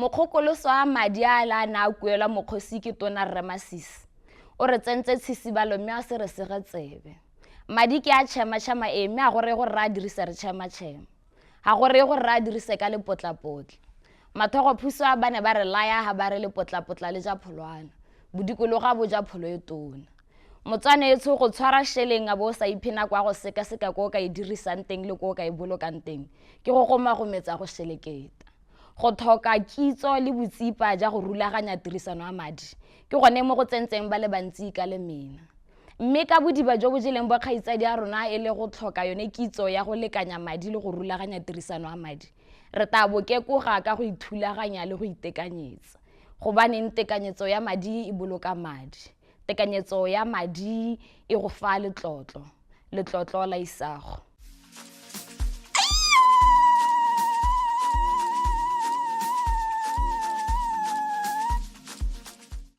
Mokgokoloso wa madi a le a ne a kuelwa mokgosi ke tona Rre Masisi o re tsentse tshisibalo mme a se re sege tsebe. Madi ke a tšhematšhema ee mme ga go reye gore re a dirise re tšhematšhema. Ga go reye gore re a dirise ka lepotlapotla. Mathogophuswa ba ne ba re laya ha ba re lepotlapotla le ja pholwana, bodikologa bo ja pholo e tona. Motswana etsho go tshwara sheleng a bo o sa iphe nako ya go sekaseka ko o ka e dirisang teng le ko o ka e bolokang teng ke go gomagometsa go sheleketa. Go tlhoka kitso le botsipa ja go rulaganya tirisano ya madi ke gone mo go tsentseng ba le bantsi ka lemena. Mme ka bodiba jo bo jeleng bo kgaitsadi a rona e le go tlhoka yone kitso ya go lekanya madi le go rulaganya tirisano ya madi, re taa bo kekoga ka go ithulaganya le go itekanyetsa. Gobaneng tekanyetso ya madi e boloka madi? Tekanyetso ya madi e go fa letlotlo, letlotlo la isago.